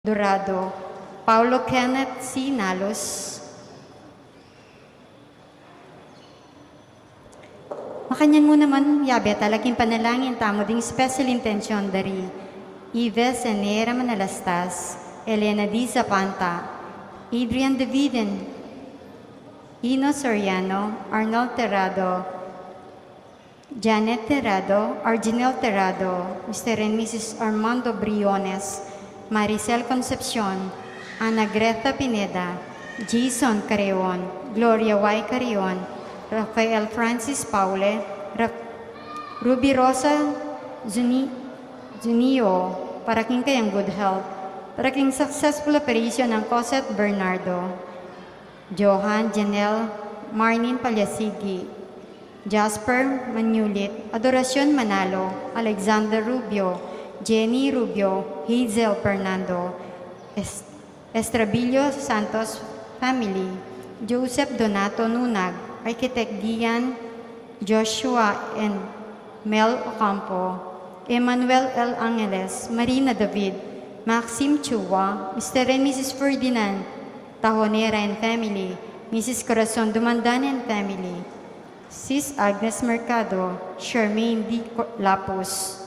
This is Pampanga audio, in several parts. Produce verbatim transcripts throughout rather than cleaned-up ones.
Dorado, Paulo Kenneth C. Nalos. Makanyan mu naman, yabe tala king panalangin tamu ding special intention da ri Ives Enera Manalastas, Elena D. Zapanta, Adrian Daviden, Ino Soriano, Arnold Terrado, Janet Terrado, Arginel Terrado, Mister and Missus Armando Briones, Maricel Concepcion, Ana Greta Pineda, Jason Carreon, Gloria Y. Carreon, Rafael Francis Paule, Ra-, Ruby Rosa Zuni-, Zunio, para king kayang good health, para king successful operation nang Cosette Bernardo, Johan Janel Marnin Palyasigi, Jasper Manulit, Adoracion Manalo, Alexander Rubio, Jenny Rubio, Hazel Fernando, Es-, Estrabillo Santos family, Joseph Donato Nunag, Architect Gian Joshua and Mel Ocampo, Emmanuel L. Angeles, Marina David, Maxim Chua, Mister and Missus Ferdinand Tahonera and family, Missus Corazon Dumandan and family, Sis Agnes Mercado, Charmaine D. Co-, Lapus.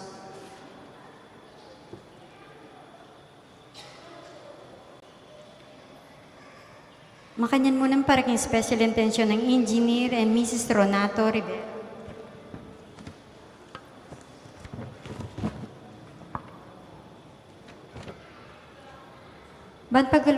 Makanyan mu naman para king special intention nang Engineer and Missus Ronato Rivera. Ban pag-